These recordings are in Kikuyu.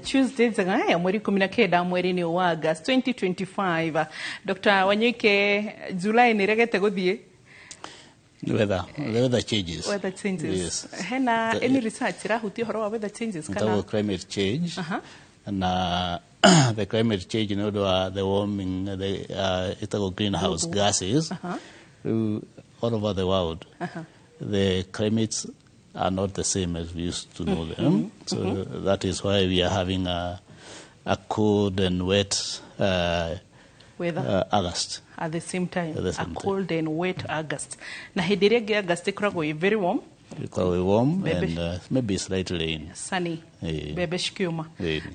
Tuesday njega ya mweri 19 mweri-inĩ wa August 2025. Dr. Wanyoike, July nĩ regete gũthiĩ. The weather changes. Weather changes. Yes. Hena any research irahutia ũhoro wa weather changes kana kana? Climate change. Na the climate change nĩ ũndũ wa the warming, the ĩtagwo greenhouse gases. Rĩu all over the world, the climates are not the same as we used to know them. So that is why we are having a cold and wet weather August. At the same time. At the same a time. Cold and wet August, na hĩndĩ ĩrĩa ĩngĩ August ĩkoragwo ĩ very warm. Ĩkoragwo ĩ warm Maybe. and maybe slightly rain. Sunny. Mbembe cikiuma.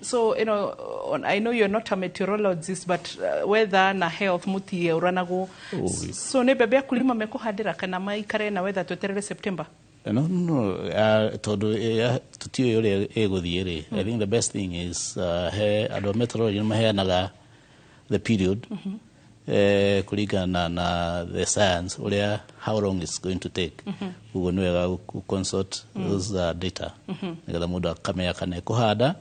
So I know you're not a meteorologist, but weather na health mutiũranagwo. Oh, so nĩ mbembe akulima mekũhandĩra kana maikare na weather, tweterere September? No. Tondũ tũtiũĩ ũrĩa ĩgũthiĩ rĩ, I think the best thing is he andũ a meteorology nĩ maheanaga the period kũringana na the science, ũrĩa how long it's going to take. Ũguo nĩ wega consult those data nĩgetha mũndũ akamenya kana ekũhanda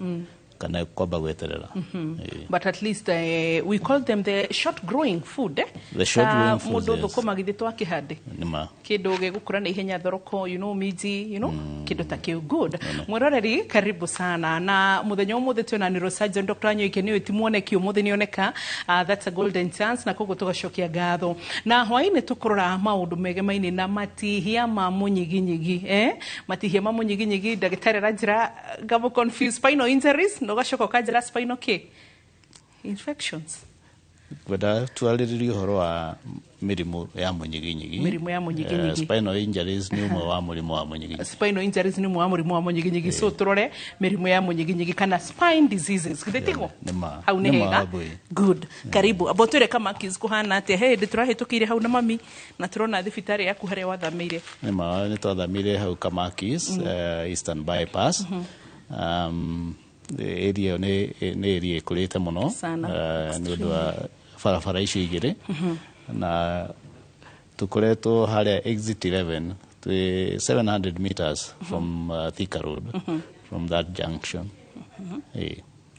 kana kwamba gweterera. But at least we call them the short growing food, eh? The short growing foods, Mũndũ yes. thũkũma githĩ twakĩhande Nĩ ma. Kĩndũ gĩgũkũra na ihenya, thoroko, minji, kĩndũ ta kĩu. Good. Mwĩroreri, karibu sana. Na mũthenya ũmũthĩ twĩna neurosurgeon Dr. Wanyoike. Nĩũĩ ti muoneki, ũmũthĩ nĩoneka. That's a golden chance, na koguo tũgacokia ngatho. Na hwaĩ-inĩ tũkũrora maũndũ megemaine na matihia ma mũnyiginyigi, eh? Matihia ma mũnyiginyigi, ndagĩtarĩ aranjĩra ngabo confuse spinal injuries na ũgacoka ũkanjĩra spinal k infections. Ngwenda twarĩrĩrie ũhoro wa mĩrimũ ya mũnyiginyigi. Mĩrimũ ya mũnyiginyigi. Spinal injuries nĩ ũmwe wa mũrimũ wa mũnyiginyigi. Spinal injuries nĩ ũmwe wa mũrimũ wa mũnyiginyigi, so tũrore mĩrimũ ya mũnyiginyigi kana spine diseases, githĩ tiguo? Nĩ ma. Hau nĩ Nĩ ma, hega. Wambui. Good, karibu. Amba twĩre Kamakis kũhana atĩa? He hĩndĩ tũrahĩtũkĩire hau na mami na tũrona thibitarĩ yaku harĩa wathamĩire. Nĩ ma, nĩ twathamire hau Kamakis, Eastern Bypass. Area ĩyo nĩ area ĩkũrĩte mũno. Sana. Nĩ ũndũ wa barabara icio igĩrĩ, na tũkoretwo harĩa exit 11, twĩ 700 meters from Thika Road, from that junction.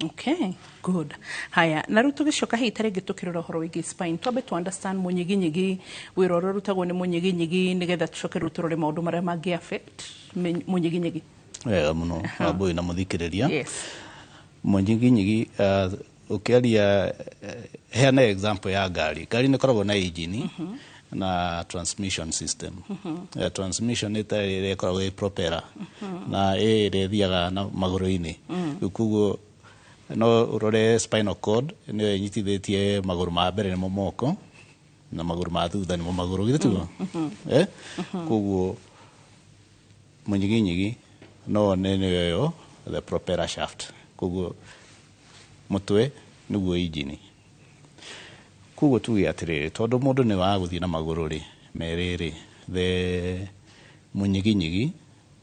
Okay, good. Haya, na rĩu tũgĩcoka hihi ta rĩngĩ tũkĩrora ũhoro wĩgiĩ spine, twambe tu understand mũnyiginyigi, wĩra ũrĩa ũrutagwo nĩ mũnyiginyigi, nĩgetha tũcoke rĩu tũrore maũndũ marĩa mangĩ affect mũnyiginyigi. Wega mũno, Wambui na mũthikĩrĩria. Yes. Mũnyiginyigi, ũkĩaria, heana example ya ngari. Ngari nĩ ĩkoragwo na engine na transmission system. Transmission nĩ ta ĩrĩa ĩkoragwo ĩ propeller na ĩ ĩrĩa ĩthiaga na magũrũ-inĩ. Rĩu koguo no ũrore spinal cord nĩyo ĩnyitithĩtie magũrũ ma mbere nĩmo moko na magũrũ ma thutha nĩmo magũrũ, githĩ tiguo? Eh? Koguo mũnyiginyigi no one nĩyo ĩyo the propeller shaft, koguo mũtwe nĩguo injini. Koguo tuge atĩrĩrĩ, tondũ mũndũ nĩ wa gũthiĩ na magũrũ rĩ merĩ rĩ, the mũnyiginyigi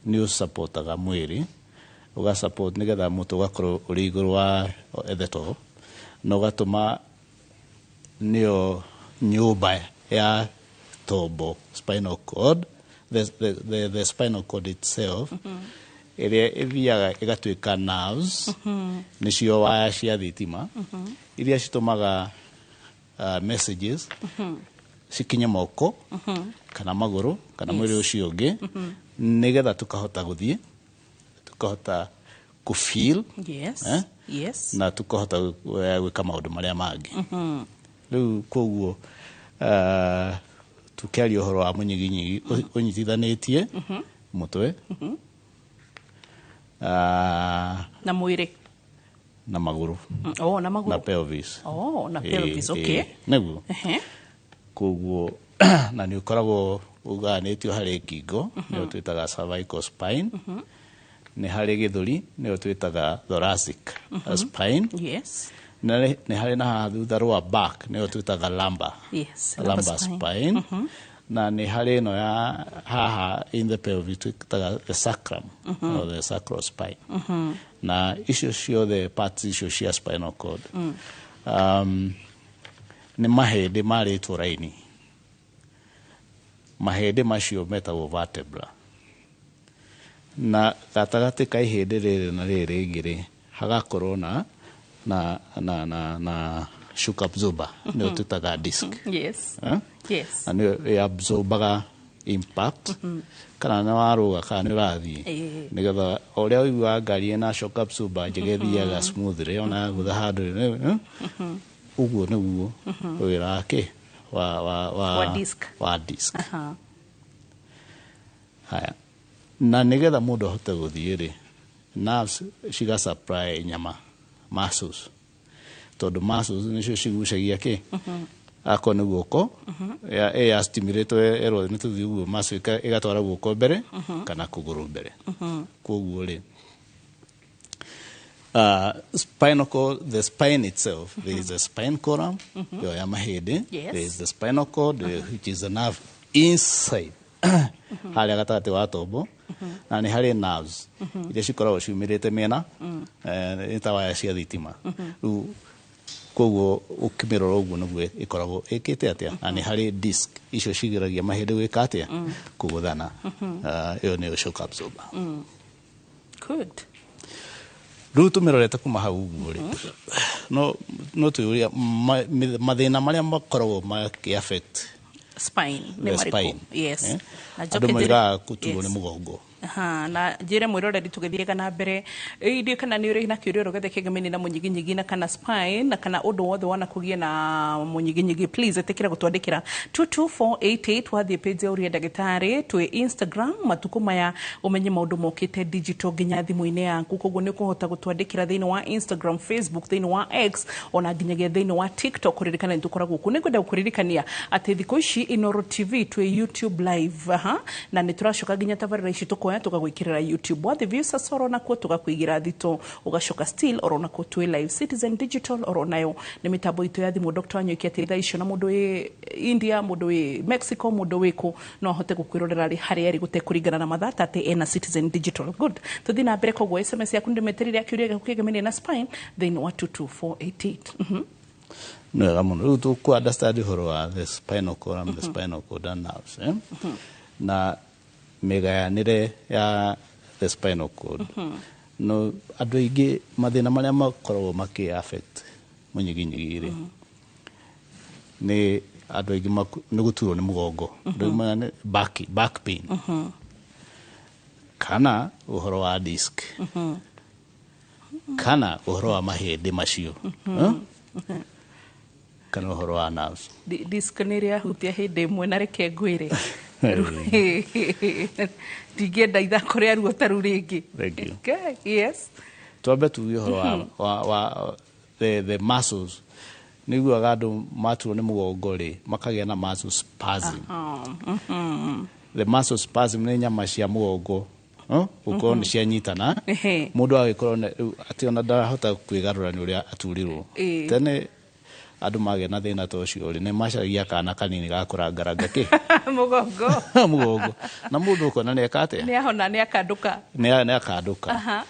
nĩ ũsupportaga mwĩrĩ, ũgasupport nĩgetha mũtwe ũgakorwo ũrĩ igũrũ wa at the top, na ũgatũma nĩyo nyũmba ya tombo, spinal cord, the spinal cord itself, ĩrĩa ĩthiaga ĩgatuĩka nerves, nĩcio waya cia thitima iria citũmaga messages cikinye moko kana magũrũ kana mwĩrĩ ũcio ũngĩ, nĩgetha tũkahota gũthiĩ, tũkahota kũ feel Eh? Na tukahota gwĩka maũndũ marĩa mangĩ. Rĩu koguo tukĩaria ũhoro wa mũnyiginyigi, ũnyitithanĩtie mũtwe na mwĩrĩ na magũrũ. Oh, na magũrũ. Na pelvis. Oh, na pelvis, okay. Nĩguo. Koguo na nĩ ũkoragwo ũgayanĩtio harĩ ngingo, nĩyo twĩtaga cervical spine, nĩ harĩ gĩthũri, nĩyo twĩtaga thoracic spine, na nĩ harĩ na haha thutha rwa back, nĩyo twĩtaga lumbar Lumbar lumbar spine. Spine. Na nĩ harĩ ĩno ya haha in the pelvis, twĩtaga the sacrum or the sacral spine. Na icio ciothe parts icio cia spinal cord nĩ mahĩndĩ marĩtwo raini. Mahĩndĩ macio metagwo vertebra, na gatagatĩ ka ihĩndĩ rĩrĩ na rĩrĩ rĩngĩ rĩ Hagakorwo na shock absorber, nĩyo twĩtaga disc. Eh? Yes. Na nĩyo ĩabsorbaga impact, kana nĩ warũga kana nĩ ũrathiĩ, nĩgetha o ũrĩa ũiguaga ngari ĩna shock absorber njega ĩthiaga smoothly ona yagũtha handũ, eh? Ũguo nĩguo wĩra wake wa Wa disc. Wa disc. Haya, na nĩgetha mũndũ ahote gũthiĩ rĩ, nerves ciga supply nyama, muscles, tondũ muscles nĩcio cigucagia kĩ akorwo nĩ guoko ya stimulate erwo nĩ tũthiĩ ũguo, muscle ĩgatwara guoko mbere kana kũgũrũ mbere. Koguo rĩ, spinal cord, the spine itself, there is a spine column, yo ya mahĩndĩ. There is the spinal cord, which is a nerve inside harĩa gatagatĩ wa tombo, na nĩ harĩ nerves iria cikoragwo ciumĩrĩte mĩena, nĩ ta waya cia thitima. Rĩu koguo ũkĩmĩrora ũguo nĩguo ĩkoragwo ĩkĩte atĩa, na nĩ harĩ disc icio cigiragia mahĩndĩ gwĩka atĩa, kũgũthana. Ĩyo nĩyo shock absorber. Good. Rĩu tũmĩrorete kuma hau ũguo rĩ, no twĩyũria mathĩna marĩa makoragwo makĩ affect spine nĩ the marĩkũ? Spine. Yes. Eh? Na njoke Andũ moigaga gũturwo Yes. nĩ mũgongo. Aha, na njĩre mwĩroreri tũgĩthiĩga na mbere ithuĩ, kana nĩ ũrĩ na kĩũria ũrogete kĩng'emeni na mũnyiginyigi na kana spine na kana ũndũ wothe wona kũgie na mũnyiginyigi, please ĩtĩkĩra gũtwandĩkĩra 22488. Wathiĩ page ya Ũria Ndagĩtarĩ twĩ Instagram, matukũ maya ũmenye maũndũ mokĩte digital nginya thimũ-inĩ yaku, koguo nĩ ũkũhota gũtwandĩkĩra thĩinĩ wa Instagram, Facebook, thĩinĩ wa X, ona nginyagia thĩinĩ wa TikTok. Kũririkana nĩ tũkoragwo kuo. Nĩ ngwenda gũkũririkania atĩ thikũ ici Inoro TV twĩ YouTube live, aha, na nĩ tũracoka nginya tabarĩra ici tũkoya tũgagwĩkĩrĩra YouTube. Wathiĩ Viusasa oro nakuo tũgakũigĩra thito, ũgacoka still oro nakuo twĩ live. Citizen Digital oro nayo nĩ mĩtambo itũ ya thimũ. Dr. Wanyoike, atĩ thaa icio na mũndũ wĩ India, mũndũ wĩ Mexico, mũndũ wĩ kũ no ahote gũkwĩrorera rĩ harĩa arĩ gũtekũringana na mathaa, ta atĩ ena Citizen Digital. Good, tũthiĩ na mbere. Koguo SMS yaku ndĩmeterire kĩũria gĩaku kĩgemanie na spine thĩinĩ wa 22488. Nĩ wega mũno. Rĩu tũkũ understand ũhoro wa the spinal column, the spinal cord and nerves, eh? Na mĩgayanĩre ya the spinal cord. No andũ aingĩ mathĩna marĩa makoragwo makĩ affect mũnyiginyigi rĩ, nĩ andũ aingĩ nĩ gũturwo nĩ mũgongo. Andũ aingĩ back pain, kana ũhoro wa disc, kana ũhoro wa mahĩndĩ macio, eh? Kana ũhoro wa nerves. Disc nĩ ĩrĩa yahutia hĩndĩ ĩmwe, na reke ngwĩre ndingĩenda ithako rĩa ruo ta rũu rĩngĩ. Thank you. Okay, yes. Twambe tuge ũhoro wa the muscles. Nĩiguaga andũ maturwo nĩ mũgongo rĩ, makagĩa na muscle spasm. The muscle spasm nĩ nyama cia mũgongo, huh? Gũkorwo nĩ cianyitana. Mũndũ agĩkorwo rĩu atĩ ona ndarahota kwĩgarũra nĩ ũrĩa aturirwo. Tene andũ magĩa na thĩna ta ũcio rĩ, nĩ macaragia kana kanini ga kũrangaranga kĩ mũgongo. Mũgongo, na mũndũ ũkona nĩ eka atĩa? Nĩ ahona, nĩ akandũka. Nĩ akandũka.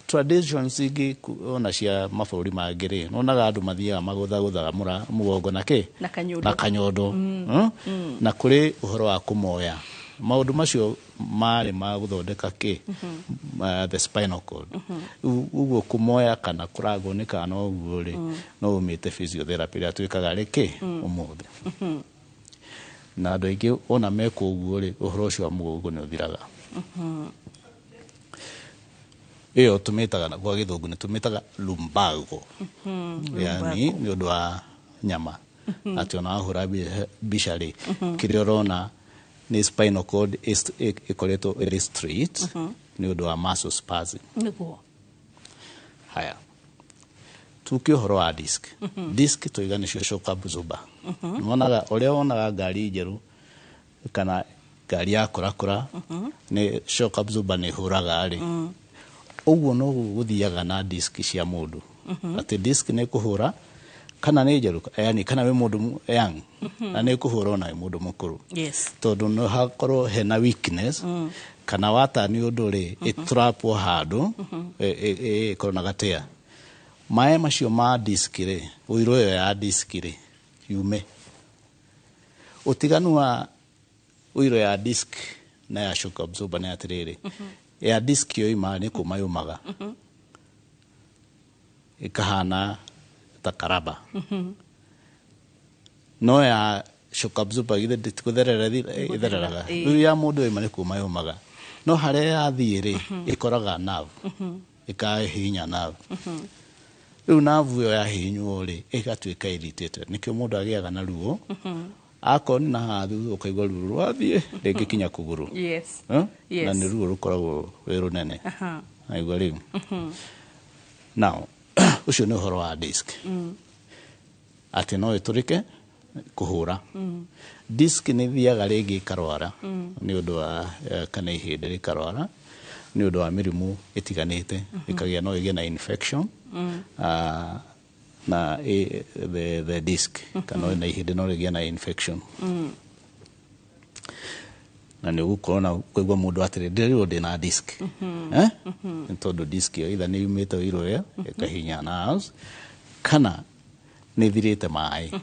Traditions ingĩ ona cia mabũrũri mangĩ rĩ, nĩwonaga andũ mathiaga magũthagũthaga mũgongo na kĩ? Na kanyondo. Na kanyondo. Na kũrĩ ũhoro wa kũmoya. Maũndũ macio marĩ ma gũthondeka kĩ? The spinal cord. Rĩu ũguo kũmoya kana kũrangwo nĩ kana ũguo rĩ, no ũmĩte physiotherapy ĩrĩa twĩkaga rĩ kĩ ũmũthĩ. Na andũ aingĩ ona mekwo ũguo rĩ, ũhoro ũcio wa mũgongo nĩ ũthiraga. Ĩyo tũmĩtaga na gwa gĩthũngũ nĩ tũmĩtaga lumbago, yani nĩ ũndũ wa nyama, atĩ ona wahũra mbica rĩ, kĩrĩa ũrona nĩ spinal cord ĩkoretwo ĩrĩ straight nĩ ũndũ wa muscle spasm. Haya, tuke ũhoro wa disc. Disc tũiga nĩcio shock absorber. Wonaga ũrĩa wonaga ngari njerũ kana ngari ya kũrakũra nĩ shock absorber nĩ hũraga rĩ, ũguo noguo gũthiaga na disc cia mũndũ, atĩ disc nĩ kũhũra kana nĩ njerũ, yani kana wĩ mũndũ young, na nĩ kũhũra ona wĩ mũndũ mũkũrũ, tondũ no hakorwo hena weakness kana watani ũndũ rĩ, ĩtrapwo handũ ĩkorwo na gatĩa maĩ macio ma disc rĩ, ũirũ ĩyo ya disc rĩ yume. Ũtiganu wa ũirũ ya disc na ya shock absorber nĩ atĩrĩrĩ, ya disc yoima nĩ kũma yũmaga. Ĩkahana ta karaba. No ya shock absorber githĩ ndĩkũtherera ĩthereraga? Rĩu ya mũndũ ĩma nĩ kuma yũmaga, no harĩa yathiĩ rĩ, ĩkoraga nerve, ĩkahihinya nerve. Rĩu nerve ĩyo yahihinywo rĩ, ĩgatuĩka irritated. Nĩkĩo mũndũ agĩaga na ruo. Akorwo nĩ na haha thutha, ũkaigua ruo rwathiĩ rĩngĩ kinya kũgũrũ. Eh? Yes. Na nĩ ruo rũkoragwo rwĩ rũnene. Aigua rĩu. Now ũcio nĩ ũhoro wa disc, atĩ no ĩtũrĩke kũhũra. Disc nĩ thiaga rĩngĩ ĩkarwara nĩ ũndũ wa kana ihĩndĩ rĩkarwara nĩ ũndũ wa mĩrimũ ĩtiganĩte, ĩkagĩa, no ĩgĩe na infection, na the disc kana na ihĩndĩ no rĩgĩe na infection, na nĩ ũgũkorwo na kũigua mũndũ atĩrĩ, "Ndĩrĩrwo ndĩna disc," eh? Nĩ tondũ disc ĩyo either nĩ yumĩte ũirũ ĩyo ĩkahinya nerves, kana nĩ ĩthirĩte maĩ.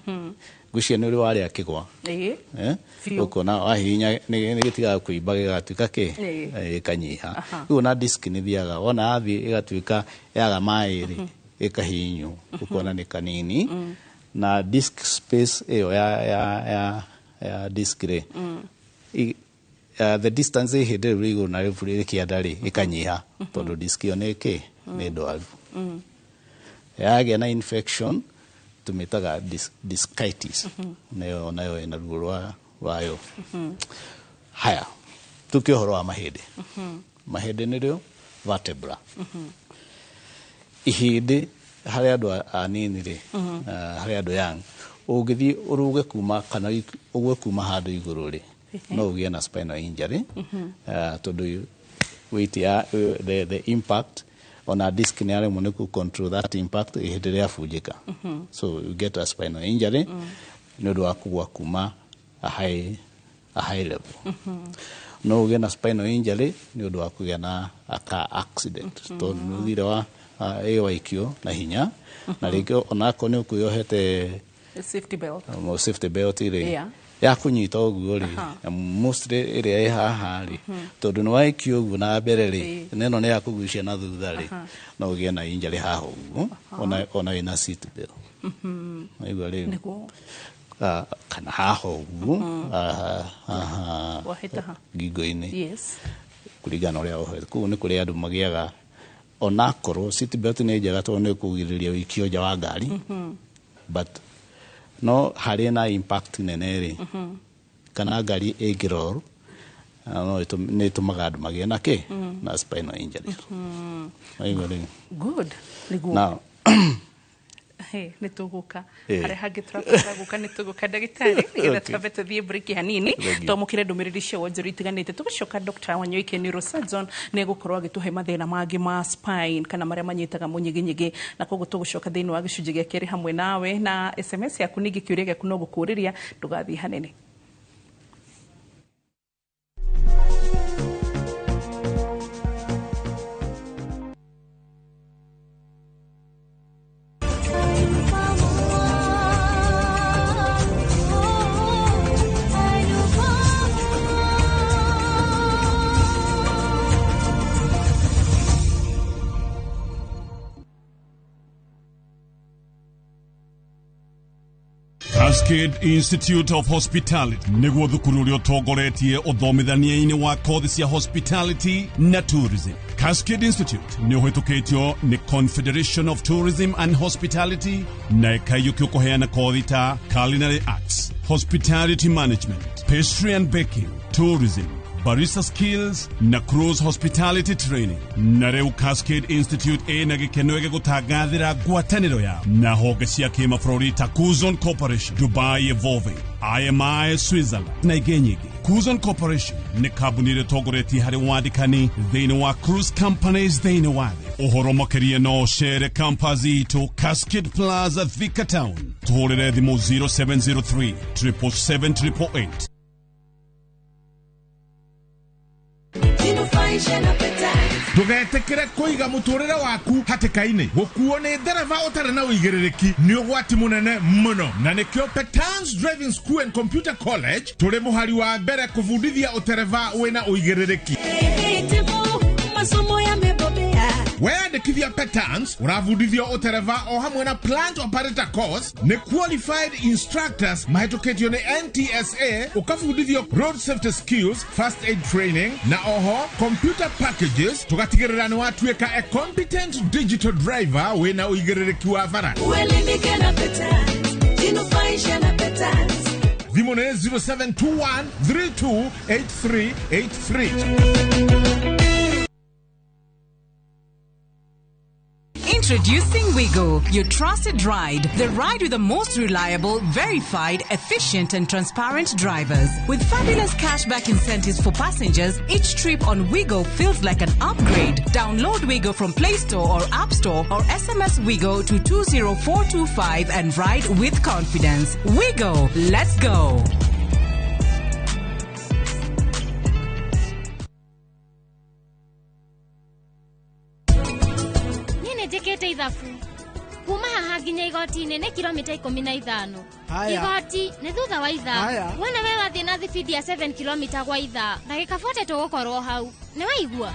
Ngwĩciria nĩ ũrĩ warĩa kĩgwa. Ĩĩ. Eh? Biũ. Ũkona wahihinya nĩ gĩtigaga kũimba, gĩgatuĩka kĩ? Gĩkanyiha. Rĩu ona disc nĩ thiaga, wona yathiĩ ĩgatuĩka yaga maĩ rĩ, ĩkahihinywo, ũkona nĩ kanini. Na disc space ĩyo ya disc rĩ, the distance ihĩndĩ rĩu rĩ igũrũ na rĩu rĩ kĩanda rĩ, ĩkanyiha, tondũ disc ĩyo nĩ kĩ? Nĩ ndwaru, yagĩa na infection, tũmĩtaga discitis. Nayo ĩna ruo rwa rwayo. Haya, tuke ũhoro wa mahĩndĩ. Mahĩndĩ nĩrĩo vertebra. Ihĩndĩ harĩ andũ anini rĩ, harĩ andũ young, ũngĩthiĩ ũrũge kuma kana ũgwe kuma handũ igũrũ rĩ, no ũgĩe na spinal injury, tondũ weight ya the impact ona disc nĩ aremwo nĩ kũ control that impact, ihĩndĩ rĩabunjĩka. So you get a spinal injury nĩ ũndũ wa kũgwa kuma a high level. No ũgĩe na spinal injury nĩ ũndũ wa kũgĩa na a car accident, tondũ nĩ ũthire wa ĩ waikio na hinya, na rĩngĩ onakorwo nĩ ũkwĩyohete safety belt. Safety belt rĩ, ya kũnyita ũguo rĩ, na mostly ĩrĩa ĩ haha rĩ, tondũ nĩ waikio ũguo na mbere rĩ, na ĩno nĩ ya kũgucia na thutha rĩ, no ũgĩe na injury haha ũguo ona wĩna seat belt. Waigua rĩu? Nĩguo. Ah, kana haha ũguo, haha Wahĩta ha? ngingo-inĩ, kũringana na ũrĩa wohete. Koguo nĩ kũrĩ andũ magĩaga, onakorwo seat belt nĩ njega tondũ nĩ kũgirĩrĩria ũikio nja wa ngari, but no harĩ na impact nene rĩ, kana ngari ĩngĩroll, no nĩ ĩtũmaga andũ magĩe na kĩ? Na spinal injuries. Waigua rĩu? Good, nĩguo. Now Hey, nĩ tũgũka harĩa hangĩ tũrabatara gũka, nĩ tũgũka, ndagĩtarĩ, nĩgetha twambe tũthiĩ break hanini. Thank you. Twamũkĩre ndũmĩrĩri cia wonjoria itiganĩte. Tũgĩcoka, Dr. Wanyoike, neurosurgeon, nĩ egũkorwo agĩtũhe mathĩna mangĩ ma spine kana marĩa manyitaga mũnyiginyigi, na koguo tũgũcoka thĩinĩ wa gĩcunjĩ gĩa kerĩ hamwe nawe na SMS yaku. Ningĩ kĩũria gĩaku no gũkũrĩria, ndũgathiĩ hanene. Cascade Institute of Hospitality nĩguo thukuru ũrĩa ũtongoretie ũthomithania-inĩ wa kothi cia hospitality na tourism. Cascade Institute nĩ ũhĩtũkĩtio nĩ Confederation of Tourism and Hospitality na ĩkaiyũkio kũheana kothi ta culinary arts, hospitality management, pastry and baking, tourism, barista skills na cruise hospitality training. Na rĩu Cascade Institute ĩna gĩkeno gĩgũtangathĩra ngwatanĩro yao na honge cia kĩmabũrũri ta Cuzon Corporation, Dubai Evolving, IMI Switzerland na ingĩ nyingĩ. Cuzon Corporation nĩ kambuni ĩrĩa ĩtongoretie harĩ wandĩkani thĩinĩ wa cruise companies thĩinĩ wa thĩ. Ũhoro makĩria no ũcere campus itũ, Cascade Plaza, Thika Town. Tũhũrĩre thimũ 0703 777 888. Jinufaishe na Peta. Ndũgetĩkĩre kũiga mũtũrĩre waku hatĩka-inĩ. Gũkuo nĩ ndereba ũtarĩ na ũigĩrĩrĩki nĩ ũgwati mũnene mũno, na nĩkĩo Petans Driving School and Computer College tũrĩ mũhari wa mbere kũbundithia ũtereba wĩna ũigĩrĩrĩki. Masomo yamebobea. Weyandĩkithia Petans ũrabundithio ũtereba o hamwe na plant operator course nĩ qualified instructors mahĩtũkĩtio nĩ NTSA, ũkabundithio road safety skills, first aid training na oho computer packages, tũgatigĩrĩra nĩ watuĩka a competent digital driver wĩna ũigĩrĩrĩki wa bara. Uelimike na Petans, jinufaishe na Petans. Thimũ nĩ 0721 328383. Introducing Wigo, your trusted ride. The ride with the most reliable, verified, efficient, and transparent drivers. With fabulous cashback incentives for passengers, each trip on Wigo feels like an upgrade. Download Wigo from Play Store or App Store or SMS Wigo to 20425 and ride with confidence. Wigo, let's go. Niĩ nĩ njĩkĩte ithabu kuma haha nginya igoti-inĩ nĩ kilomita 15. Haya. Igoti nĩ thutha wa ithaa. Haya. Wena we wathiĩ na thibindi ya 7 kilomita gwa ithaa, ndagĩka 40 tũgũkorwo hau. Nĩ waigua?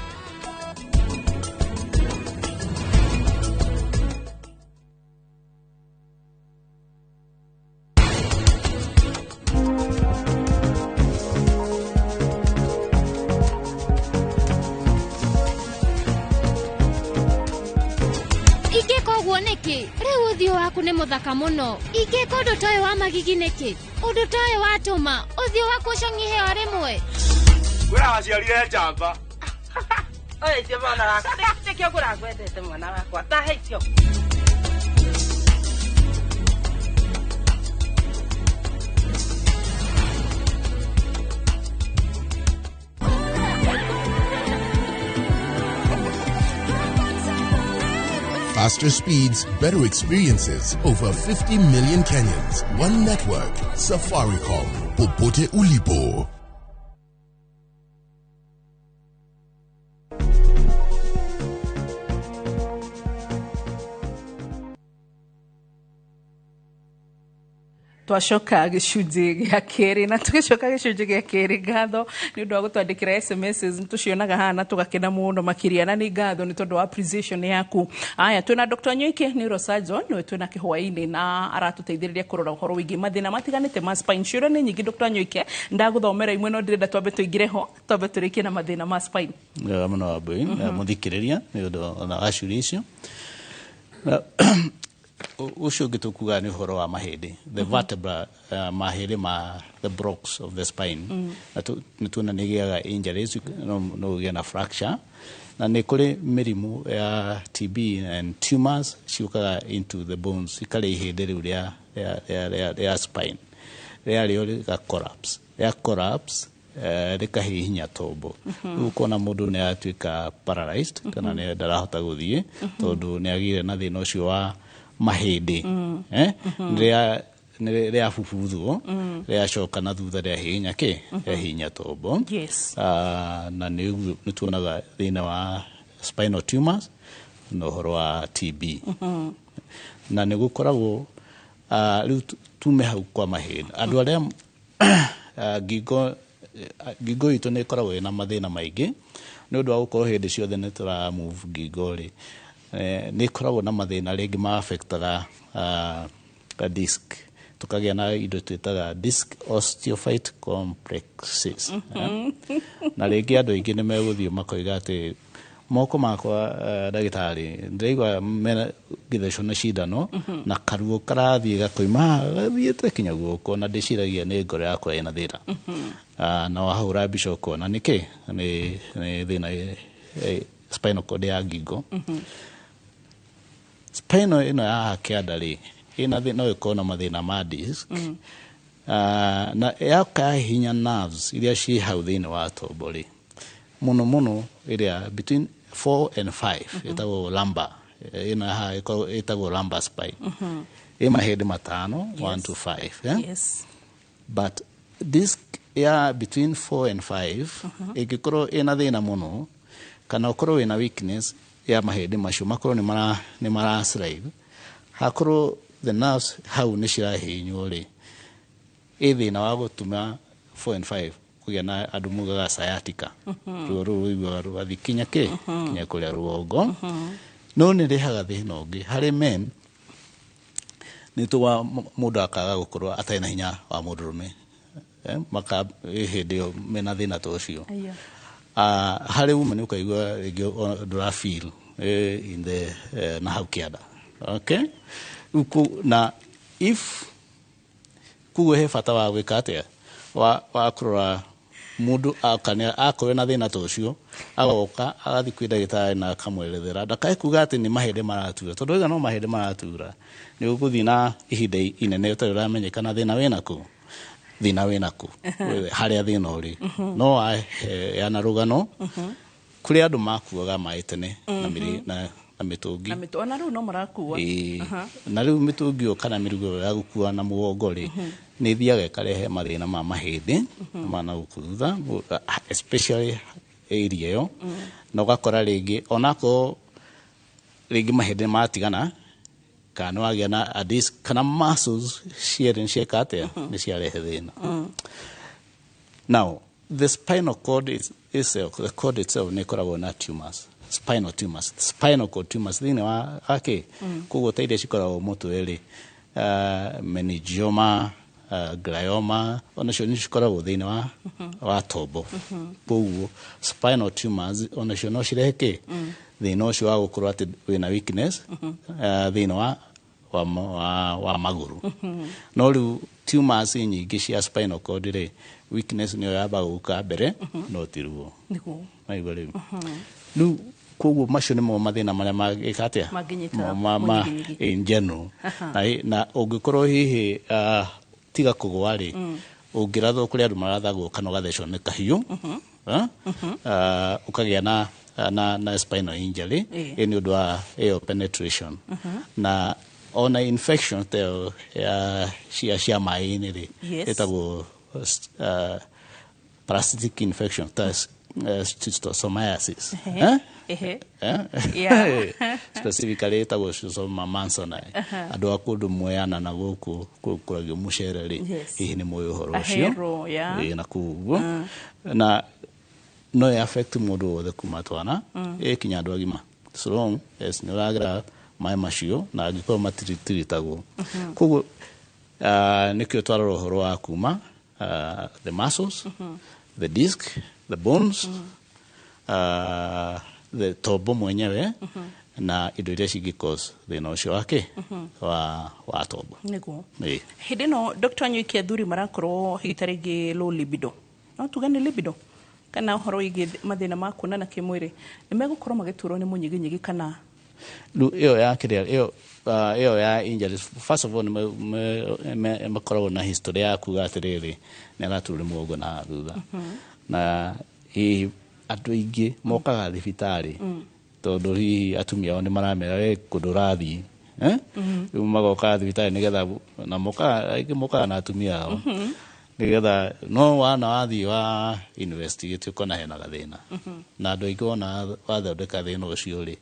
Ingĩka ũguo nĩkĩ? Rĩu ũthiũ waku nĩ mũthaka mũno. Ingĩka ũndũ ta ũyũ wa magigi nĩkĩ? Ũndũ ta ũyũ watũma ũthiũ waku ũcong'ihe o rĩmwe. Kwĩra waciarire njamba. Oya icio mwana wakwa, nĩkĩo ngũragwendete mwana wakwa, tahe icio. Faster speeds, better experiences. Over 50 million Kenyans. One network. Safaricom. Popote ulipo. Twacoka gĩcunjĩ gĩa kerĩ, na tũgĩcoka gĩcunjĩ gĩa kerĩ, ngatho nĩ ũndũ wa gũtwandĩkĩra SMS, nĩ tũcionaga haha na tũgakena mũno makĩria, na nĩ ngatho nĩ tondũ wa appreciation yaku. Aya, twĩna Dr. Nyoike, neurosurgeon, nĩwe twĩna kĩhwaĩ-inĩ na aratũteithĩrĩria kũrora ũhoro wĩgiĩ mathĩna matiganĩte ma spine. Ciũria nĩ nyingĩ, Dr. Nyoike, ndagũthomera imwe, no ndĩrenda twambe tũingĩre ho, twambe tũrĩkie na mathĩna ma spine. Wega mũno Wambui, mũthikĩrĩria nĩ ũndũ ona wa ciũria icio. Na, ũcio ũngĩ tũkugaga nĩ ũhoro wa mahĩndĩ, the vertebra, mahĩndĩ ma the blocks of the spine. Na nĩ tuona nĩ ĩgĩaga injuries, no ũgĩe na fracture, na nĩ kũrĩ mĩrimũ ya TB and tumors ciũkaga into the bones, ikarĩa ihĩndĩ rĩu rĩa spine, rĩarĩo rĩga collapse, rĩa collapse rĩkahihinya tombo. Rĩu ũkona mũndũ nĩ atuĩka paralyzed kana nĩ ndarahota gũthiĩ tondũ nĩ agĩire na thĩna ũcio wa mahĩndĩ, rĩa rĩabubuthwo, rĩacoka na thutha, rĩahihinya kĩ, rĩahihinya tombo. Na nĩ tuonaga thĩna wa spinal tumors na ũhoro wa TB, na nĩ gũkoragwo rĩu tume hau kwa mahĩndĩ. Andũ arĩa ngingo itũ nĩ ĩkoragwo ĩna mathĩna maingĩ nĩ ũndũ wa gũkorwo hĩndĩ ciothe nĩ tũra move ngingo rĩ, nĩ ĩkoragwo na mathĩna rĩngĩ ma affectaga disc, tũkagĩa na indo twĩtaga disc osteophyte complexes. Na rĩngĩ andũ aingĩ nĩ megũthiĩ makoiga atĩ moko makwa, ndagĩtarĩ, ndĩraigua mena ngĩthecwo na cindano na karuo karathiĩ gakoima haha gathiĩte kinya guoko, na ndĩciragia nĩ ngoro yakwa ĩna thĩna. Na wahũra mbica ũkona nĩkĩ nĩ thĩna spinal cord ya ngingo. Spinal ĩno ya haha kĩanda rĩ, ĩna thĩna, no ĩkorwo na mathĩna ma disc, na yaka yahihinya nerves iria ciĩ hau thĩinĩ wa tombo rĩ, mũno mũno ĩrĩa between 4 and 5 ĩtagwo lumbar, ĩno haha ĩtagwo lumbar spine. Ĩ mahĩndĩ matano, 1 to 5, eh? But disc ya between 4 and 5 ĩngĩkorwo ĩna thĩna mũno kana ũkorwo wĩna weakness ya mahĩndĩ macio, makorwo nĩ mara slide, hakorwo the nerves hau nĩ cirahihinywo rĩ, ĩ thĩna wa gũtũma 4 and 5 Kũgĩa na andũ mugaga sciatica, ruo rũu rũiguaga rũgathiĩ kinya kĩ kinya kũrĩa rũgongo. No nĩ rehaga thĩna ũngĩ harĩ men, nĩ tũwa mũndũ akaga gũkorwo atarĩ na hinya wa mũndũrũme. Maka hĩndĩ ĩyo mena thĩna ta ũcio. Harĩ woman ũkaigua rĩngĩ ndũra feel in the na hau kĩanda, okay. Rĩu na if koguo he bata wa gwĩka atĩa, wa kũrora mũndũ akane akorwo na thĩna ta ũcio, agoka agathiĩ kwĩ ndagĩtarĩ na akamwerethera, ndakae kuga atĩ nĩ mahĩndĩ maratura, tondũ waiga no mahĩndĩ maratura, nĩ ũgũthiĩ na ihinda inene ũtarĩ ũramenyekana thĩna wĩna kũ, thĩna wĩna kũ, harĩa thĩna ũrĩ. No waheana rũgano kũrĩ andũ makuaga maĩ tene na na mĩtũngi. Na mĩtũ ona rĩu no marakua. Ĩĩ. Na rĩu mĩtũngi ĩyo kana mĩrigo ĩyo ya gũkua na mũgongo rĩ, nĩ ĩthiaga ĩkarehe mathĩna ma mahĩndĩ ma na gũkũ thutha, especially area ĩyo, na ũgakora rĩngĩ onakorwo rĩngĩ mahĩndĩ matigana kana nĩ wagĩa na a disc kana muscles cierĩ nĩ cieka atĩa, nĩ ciarehe thĩna. Now the spinal cord is, itself, the cord itself nĩ ĩkoragwo na tumors, spinal tumors, spinal cord tumors thĩinĩ wa akĩ. Koguo ta iria cikoragwo mũtwe rĩ, meningioma, glioma, onacio nĩ cikoragwo thĩinĩ wa tombo. Koguo spinal tumors onacio no cirehe kĩ thĩna ũcio wa gũkorwo atĩ wĩna weakness thĩinĩ wa magũrũ. No rĩu tumors nyingĩ cia spinal cord rĩ, weakness nĩyo yambaga gũka mbere, no ti ruo. Maigua rĩu koguo macio nĩmo mathĩna marĩa mangĩka atĩa. Mangĩnyita Ma mũnyiginyigi. In general, na ũngĩkorwo hihi tiga kũgwa rĩ, ũngĩrathwo, kũrĩ andũ marathagwo kana ũgathecwo nĩ kahiũ, eh? Ũkagĩa na spinal injury. Ĩ nĩ ũndũ wa ĩyo penetration na ona infection ta ĩyo ya cia maĩ-inĩ rĩ, ĩtagwo parasitic infection ta schistosomiasis. Eh? Ehe. Eh? Specifically ĩtagwo Schistosoma mansoni. Andũ a kũndũ Mwea na gũkũ kũragio mũcere rĩ, hihi nĩ mũĩ ũhoro ũcio. Ahero, yeah. Ĩĩ, na kũu ũguo na no ĩ affect mũndũ wothe kuma twana ĩ kinya andũ agima, so long as nĩ ũragera maĩ macio na angĩkorwo matitiritagwo. Koguo nĩkĩo twarora ũhoro wa kuma the muscles, the disc, the bones, the tombo mwenyewe na indo iria cingĩ cause thĩna ũcio wake wa tombo. Ĩĩ. Hĩndĩ ĩno, Dr. Anyuiki, athuri marakorwo hihi ta rĩngĩ low libido, no tuge nĩ libido kana ũhoro wĩgiĩ mathĩna ma kuonana kĩmwĩrĩ, nĩ megũkorwo magĩturwo nĩ mũnyiginyigi kana? Rĩu ĩyo ya kĩrĩa ĩyo ya injuries, first of all nĩ makoragwo na history ya kuga atĩrĩrĩ, nĩ araturwo nĩ mũgongo na thutha, na hihi andũ aingĩ mokaga thibitarĩ tondũ hihi atumia ao nĩ maramera we kũndũ ũrathiĩ, eh? Rĩu magoka thibitarĩ nĩgetha na mokaga aingĩ mokaga na atumia ao nĩgetha no wana wathiĩ wa investigate ũkona hena gathĩna. Na andũ aingĩ wona wathondeka thĩna ũcio rĩ,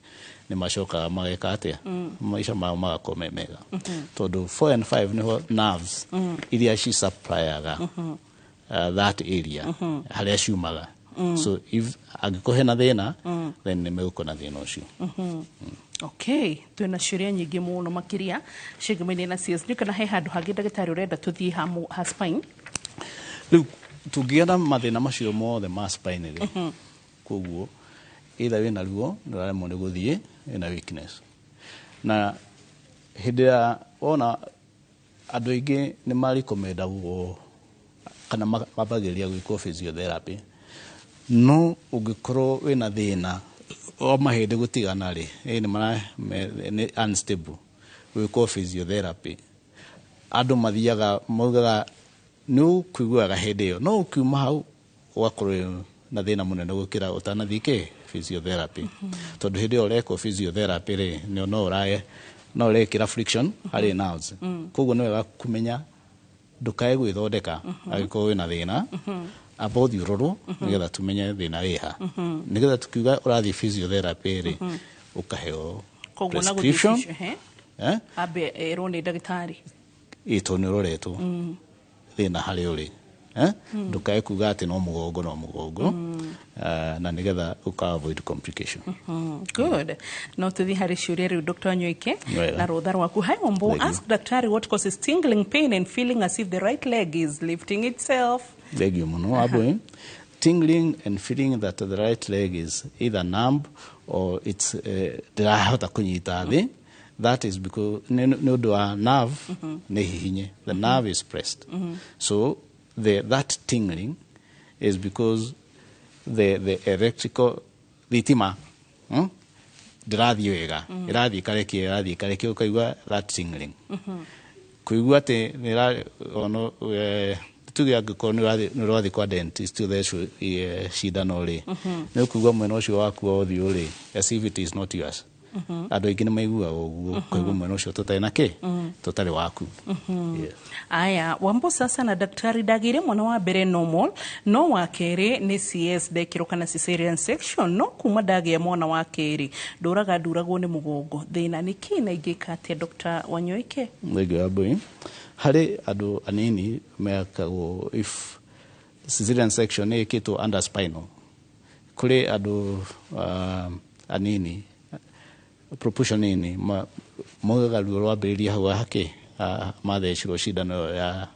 nĩ macokaga mageka atĩa, maica mao magakorwo me mega, tondũ 4 and 5 nĩho nerves iria ci supplyaga that area harĩa ciumaga. So if angĩkorwo hena thĩna, then nĩ megũkorwo na thĩna ũcio. Okay, twĩna ciũria nyingĩ mũno makĩria ciĩgemaine na CS. Ndiũ kana he handũ hangĩ, ndagĩtarĩ, ũrenda tũthiĩ ha spine. Rĩu tũngĩgĩa na mathĩna macio mothe ma spine rĩ, koguo either wĩna ruo, nĩ ũraremwo nĩ gũthiĩ, wĩna weakness, na hĩndĩ ya wona andũ aingĩ nĩ marecommendagwo kana mambagĩrĩria gwĩkwo physiotherapy. No ũngĩkorwo wĩna thĩna wa mahĩndĩ gũtigana rĩ, ĩ nĩ mara nĩ unstable gwĩkwo physiotherapy, andũ mathiaga maugaga nĩ ũkũiguaga hĩndĩ ĩyo, no ũkiuma hau ũgakorwo wĩ na thĩna mũnene gũkĩra ũtanathiĩ kĩ physiotherapy, tondũ hĩndĩ ĩyo ũrekwo physiotherapy rĩ, nĩ no ũrae no ũrekĩra friction harĩ nerves. Koguo nĩ wega kũmenya ndũkae gwĩthondeka angĩkorwo wĩna thĩna, amba ũthiĩ ũrorwo nĩgetha tũmenye thĩna wĩha, nĩgetha tukiuga ũrathiĩ physiotherapy rĩ, ũkaheo Koguo na gũthiĩ prescription. physio, ehe. Eh? Ambe erwo nĩ ndagĩtarĩ. Ĩ, tondũ nĩ ũroretwo thĩna harĩa ũrĩ. Eh? Ndukae kuga atĩ no mũgongo, no mũgongo. Na nĩgetha ũka avoid complication. Good. No tuthi harĩ ciũria rĩu, Dr. Nyoike, Wega. na rũtha rwaku. Hi Wambo, Thank you. ask daktari what causes tingling pain and feeling as if the right leg is lifting itself. Thank you mũno, Wambui. Tingling and feeling that the right leg is either numb or it's ndĩrahota kũnyita thĩ, that is because nĩ ũndũ wa nerve nĩ hihinye. The nerve is pressed, so that tingling is because the electrical thitima, Ndĩrathiĩ wega, ĩrathiĩ ĩkarekia, ĩrathiĩ ĩkarekia, ũkaigua that tingling, kũigua atĩ nĩra ono tuge angĩkorwo nĩ ũrathiĩ kwa dentist ũthecwo cindano rĩ, nĩ ũkũigua mwena ũcio waku wa ũthiũ rĩ as if it is not yours. Andũ aingĩ nĩ maiguaga ũguo, kũigua mwena ũcio tũtarĩ na kĩ, tũtarĩ waku. Yes. Aya, Wambo sasa na daktari, ndagĩire mwana wa mbere normal, no wa kerĩ nĩ CS ndekĩrwo kana cesarean section, no kuma ndagĩa mwana wa kerĩ ndũraga nduragwo nĩ mũgongo. Thĩna nĩ kĩ na ingĩka atĩa, Dr. Wanyoike? Thank you, Wambui. Harĩ andũ anini mekagwo if cesarean section nĩ ĩkĩtwo under spinal, kũrĩ andũ anini, proportion nini, maugaga ruo rwambĩrĩria hau hakĩ mathecirwo cindano ĩyo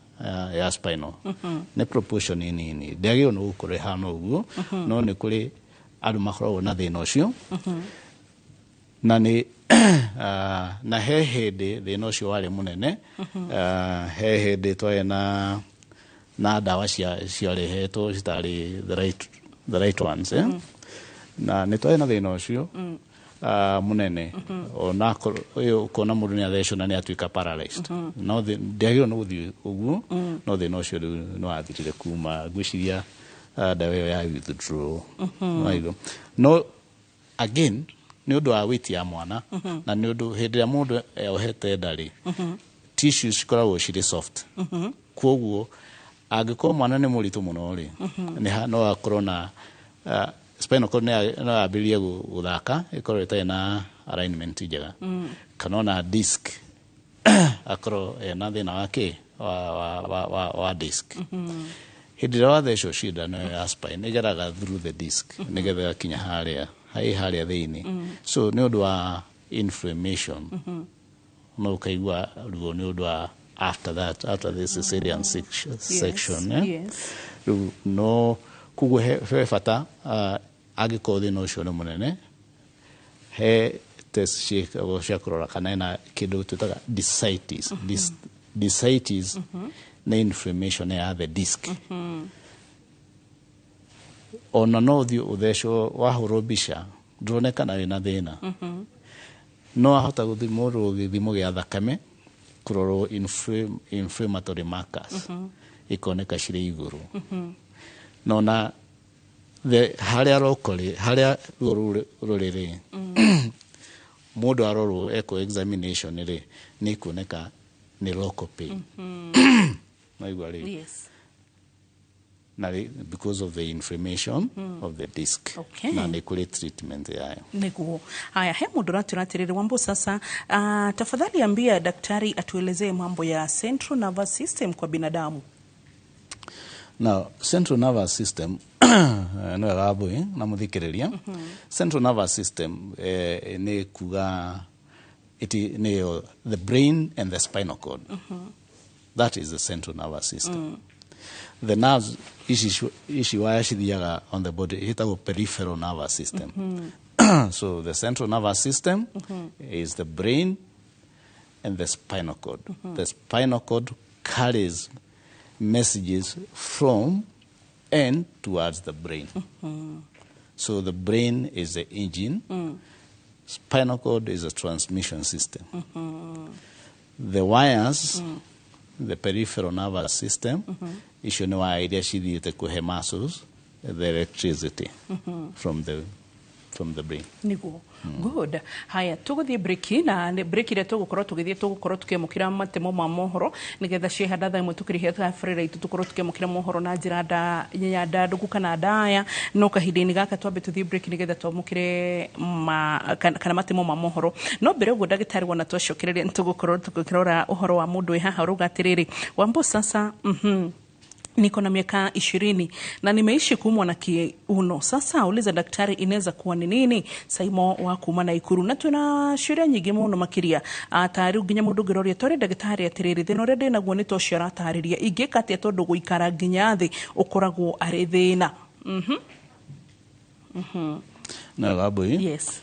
ya spinal. Nĩ proportion nini, ndĩagĩrĩirwo nĩ gũkorwo ĩhana ũguo, no nĩ kũrĩ andũ makoragwo na thĩna ũcio na nĩ na he hĩndĩ thĩna ũcio warĩ mũnene. He hĩndĩ twarĩ na ndawa ciarehetwo citarĩ the right ones, eh? Na nĩ twarĩ na thĩna ũcio mũnene, ona ũyũ ũkona mũndũ nĩ athecwo na nĩ atuĩka paralyzed. No ndĩagĩrĩirwo nĩ gũthiĩ ũguo, no thĩna ũcio rĩu nĩ wathirire kuma ngwĩciria ndawa ĩyo ya withdraw. Waigua? No again nĩ ũndũ wa weight ya mwana, na nĩ ũndũ hĩndĩ ĩrĩa mũndũ eohete nda rĩ, tissues cikoragwo cirĩ soft, koguo angĩkorwo mwana nĩ mũritũ mũno rĩ, no akorwo na spinal cord no yambĩrĩrie gũthaka, ĩkorwo ĩtarĩ na alignment njega, kana ona disc akorwo ena thĩna wa kĩ wa disc. Hĩndĩ ĩrĩa wathecwo cindano ĩyo ya spine, ĩgeraga through the disc nĩgetha ĩgakinya harĩa harĩa thĩinĩ. So nĩ ũndũ wa inflammation no ũkaigua ruo nĩ ũndũ wa after that, after the cesarean section, eh? Yes. Rĩu no koguo he bata angĩkorwo thĩna ũcio nĩ mũnene, he test ciĩkagwo cia kũrora kana ena kĩndũ twĩtaga discitis. Discitis nĩ inflammation ya the disc. Ona no ũthiĩ ũthecwo, wahũrwo mbica ndũronekana wĩna thĩna, no ahota gũthimwo gĩthimo gĩa thakame kũrorwo inflammatory markers ikoneka cirĩ igũrũ, no na the harĩa rokori harĩa ruo rũu rũrĩ rĩ, mũndũ arorwo ekwo examination rĩ, nĩ ikuoneka nĩ local pain. Naigua rĩ? Yes. Na because of the inflammation of the disc. Na nĩ kũrĩ treatment yayo. Nĩguo. Haya, he mũndũ ũratwĩra atĩrĩrĩ, Wambo sasa, tafadhali ambia daktari atuelezee mambo ya central nervous system kwa binadamu. Now, central nervous system, nĩ wega Wambui na mũthikĩrĩria, central nervous system nĩ kuga nĩyo the brain and the spinal cord. That is the central nervous system. The nerves ici ici waya cithiaga on the body ĩtagwo peripheral nervous system. So the central nervous system is the brain and the spinal cord. The spinal cord carries messages from and towards the brain. So the brain is the engine, spinal cord is a transmission system. The wires, the peripheral nervous system, icio nĩ waya iria cithiĩte kũhe muscles the electricity from the brain. Niguo. Good. Haya, tũgũthiĩ break, na nĩ break ĩrĩa tũgũkorwo tũgĩthiĩ, tũgũkorwo tũkĩamũkĩra matemo ma mohoro nĩgetha ciehanda thaa 1 tũkĩrĩhia tabarĩra itũ, tũkorwo tũkĩamũkĩra mohoro na njĩra nda ya ndandũku kana ndaya. No kahinda-inĩ gaka twambe tũthiĩ break nĩgetha twamũkĩre kana matemo ma mohoro. No mbere ũguo, ndagĩtarĩ, wona twacokereria nĩ tũgũkorwo tũkĩrora ũhoro wa mũndũ wĩ haha ũrauga atĩrĩrĩ, Wambo sasa, Niko na miaka 20 na nimeishi kuumwa na kiuno. Sasa uliza daktari inaweza kuwa ni nini? Saimo wa kuma na ikuru na tuna ciũria nyingĩ mũno makĩria ta rĩu nginya mũndũ ũngĩroria twarĩ ndagĩtarĩ atĩrĩrĩ thĩna ũrĩa ndĩ naguo nĩ ta ũcio aratarĩria ingĩka atĩa tondũ gũikara nginya thĩ ũkoragwo arĩ thĩna. Na Wambui. Yes.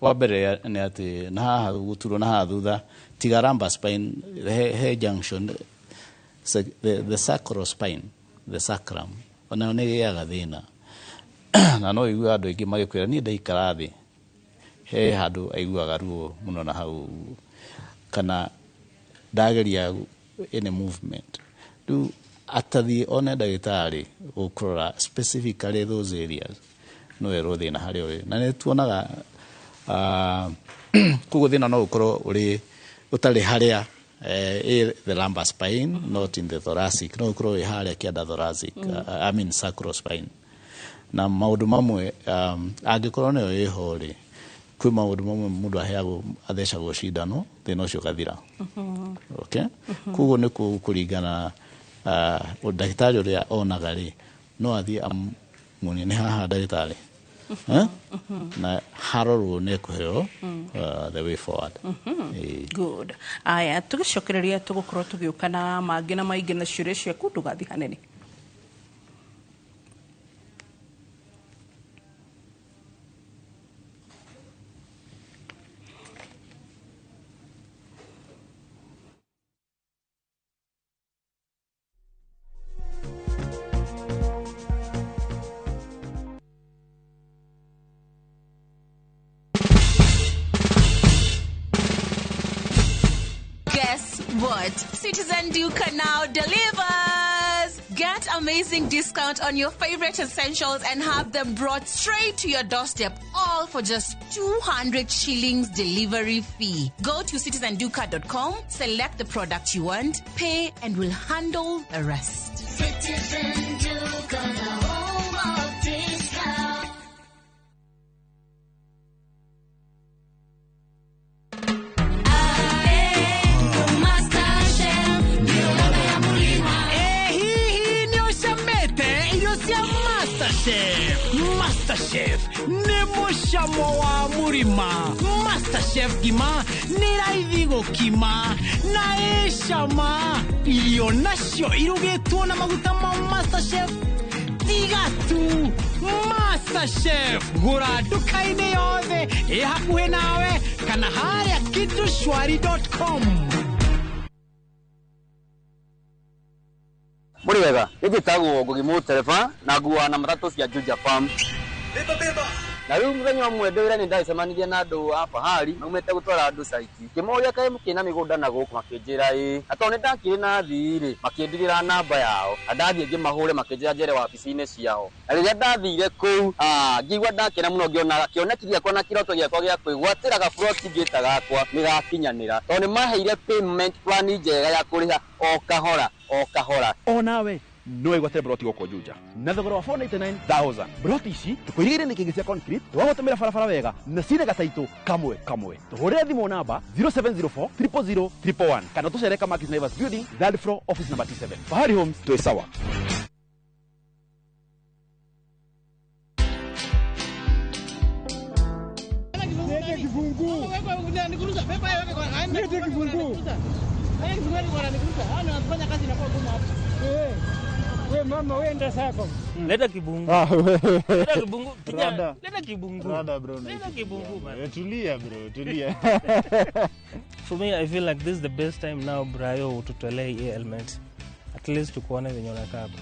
Wa mbere nĩ atĩ na haha gũturwo na haha thutha tiga lumbar spine he junction the sacral spine, the sacrum, onayo nĩ ĩgĩaga thĩna na no ũigue andũ aingĩ magĩkwĩra niĩ ndaikara thĩ he handũ aiguaga ruo mũno na hau kana ndageria any movement. Rĩu atathiĩ one ndagĩtarĩ gũkũrora specifically those areas no erwo thĩna harĩa ũrĩ na nĩ tuonaga koguo thĩna no ũkorwo ũrĩ ũtarĩ harĩa the lumbar spine, not in the thoracic, no ũkorwo wĩ harĩa kĩanda thoracic, I mean sacral spine. Na maũndũ mamwe angĩkorwo nĩyo ĩho rĩ, kwĩ maũndũ mamwe mũndũ aheagwo athecagwo cindano thĩna ũcio ũgathira. Okay? Koguo nĩ kũringana ndagĩtarĩ ũrĩa onaga rĩ, no athiĩ amuonie nĩ haha ndagĩtarĩ. Na harorwo nĩ ekũheo the way forward. Good. Aya, tũgĩcokereria tũgũkorwo tũgĩũka na mangĩ na maingĩ na ciũria ciaku ndũgathiĩ hanene. Guess what? Citizen Duka now delivers! Get amazing discount on your favorite essentials and have them brought straight to your doorstep, all for just 200 shillings delivery fee. Go to citizenduka.com, select the product you want, pay, and we'll handle the rest. Citizen Duka, the home of discount. MasterChef nĩ mũcamo wa mũrima. MasterChef ngima nĩ raithi gũkima na ĩ cama. Irio nacio irugĩtwo na maguta ma MasterChef tiga tu. MasterChef gũra nduka-inĩ yothe ĩ hakuhĩ nawe kana harĩa kitushwari.com. Mũrĩ wega, nĩ njĩtagwo Ngugi Mũtereba na nguaga na matatũ cia Juja Farm. Na rĩu mũthenya ũmwe ndĩ wĩra nĩ ndacemanirie na andũ a Fahari maumĩte gũtwara andũ caiti. Ngĩmoria kaĩ mũkĩrĩ na mĩgũnda na gũkũ makĩnjĩra ĩĩ. Na tondũ nĩ ndakĩrĩ na athii rĩ, makĩndigĩra namba yao. Na ndathiĩ ngĩmahũre makĩnjĩra njere wabici-inĩ ciao. Na rĩrĩa ndathire kũu, ngĩigua ndakena mũno ngĩona kĩoneki gĩakwa na kĩroto gĩakwa gĩa kwĩgwatĩra gaburoti ngĩta gakwa nĩ gakinyanĩra. Tondũ nĩ maheire payment plan njega ya kũrĩha o kahora o kahora. Onawe no wĩgwatĩre broti gũkũ Juja na thogora wa 499,000. Broti ici tũkũirigĩire nĩ kĩngĩ cia concrete twagũtũmĩra barabara wega na cina gataitũ kamwe kamwe. Tũhũrĩre thimũ namba 0704 000 111 kana tũcere Kamakis Naivas Building, third floor, office number T7. Fahari Homes twĩ sawa. We mama wenda sako. Leta kibungu. Leta kibungu. Kijana, leta kibungu. Rada bro. Leta kibungu bana. Tulia bro, tulia. For me I feel like this is the best time now Brayo ututolee hii element. At least tukuone venye unakaa bro.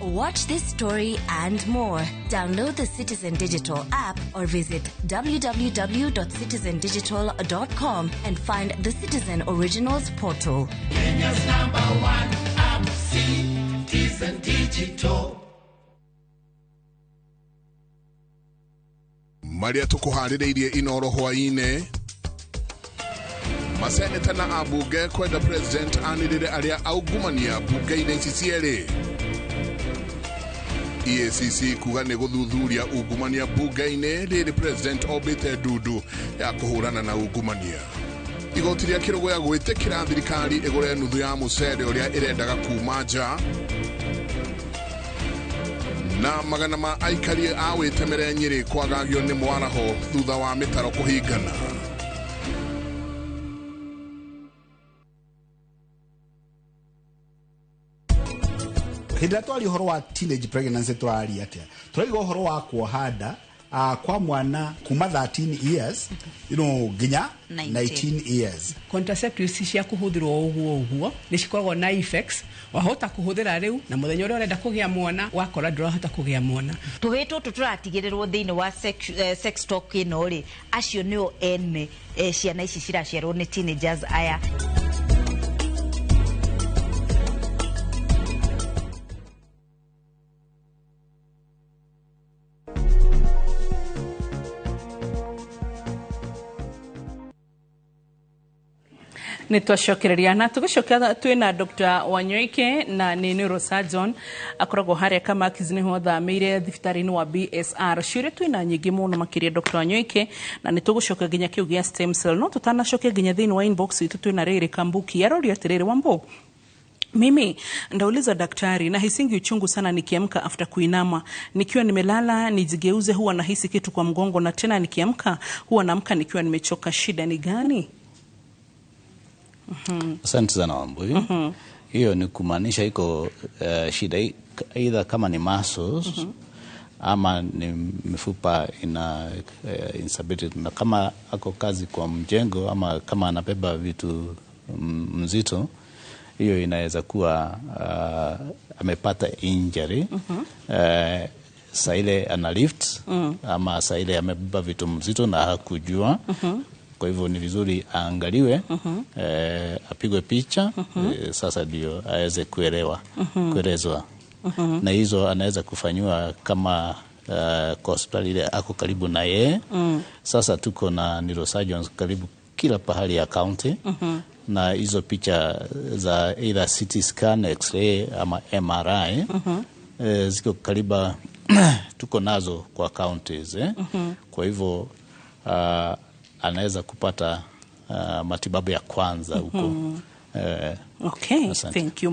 Watch this story and more. Download the Citizen Digital app or visit www.citizendigital.com and find the Citizen Originals portal. Kenya's number one app, Citizen Digital. Maria tukuharĩrĩirie Inoro hwaĩ-inĩ. Maseneta na ambunge kwenda president anĩrĩre arĩa aungumania mbunge-inĩ ici cierĩ. EACC kuga nĩ gũthuthuria ungumania mbunge-inĩ rĩrĩ president ombĩte ndundu ya kũhũrana na ungumania. Igoti rĩa Kĩrũgũya gwĩtĩkĩra thirikari ĩgũre nuthu ya mũcere ũrĩa ĩrendaga kuma nja. Na magana ma aikari a Wĩtemere Nyĩrĩ kwagagio nĩ mwaraho thutha wa mĩtaro kũhingana. Hĩndĩ ĩrĩa twaria ũhoro wa teenage pregnancy, tũraria atĩa? Tũraiga ũhoro wa kuoha nda kwa mwana kuma 13 years nginya 19 years. Contraceptives cia kũhũthĩrwo ũguo ũguo nĩ cikoragwo na effects. Wahota kũhũthĩra rĩu na mũthenya ũrĩa ũrenda kũgĩa mwana wakora ndũrahota kũgĩa mwana. Tũhĩ tũtũ tũratigĩrĩrwo thĩinĩ wa sex talk ĩno rĩ, acio nĩo ene ciana ici ciraciarwo nĩ teenagers aya. Nä twacokereria na tũgĩcoka twĩna Dr. Wanyoike na nĩ neurosurgeon, akoragwo harĩa Kamakis, nĩho athamĩire thibitarĩ-inĩ wa BSR. Ciũria twĩna nyingĩ mũno makĩria, Dr. Wanyoike, na nĩ tũgũcoka nginya kĩu gĩa stem cell, no tũtanacokia nginya thĩinĩ wa inbox itũ twĩna rĩrĩ Kambuki aroria atĩrĩrĩ, "Wambo, mimi ndauliza daktari, nahisingi uchungu sana nikiamka after kuinama. Nikiwa nimelala nijigeuze huwa nahisi kitu kwa mgongo, na tena nikiamka huwa naamka nikiwa nimechoka. Shida ni gani?" Asante sana, Wambui. Hiyo ni kumaanisha iko shida either kama ni muscles ama ni mifupa ina instability, na kama ako kazi kwa mjengo ama kama anabeba vitu mzito, hiyo inaweza kuwa amepata injury saa ile ana lift ama saa ile amebeba vitu mzito na hakujua. Kwa hivyo ni vizuri aangaliwe, apigwe picha, sasa ndio aweze kuelewa, kuelezwa. Na hizo anaweza kufanyiwa kama kwa hospitali ile ako karibu na yeye. Sasa tuko na neurosurgeons karibu kila pahali ya county, na hizo picha za either CT scan, X-ray ama MRI ziko kariba, tuko nazo kwa counties, eh? Kwa hivyo anaweza kupata matibabu ya kwanza huko. Asante. Thank you.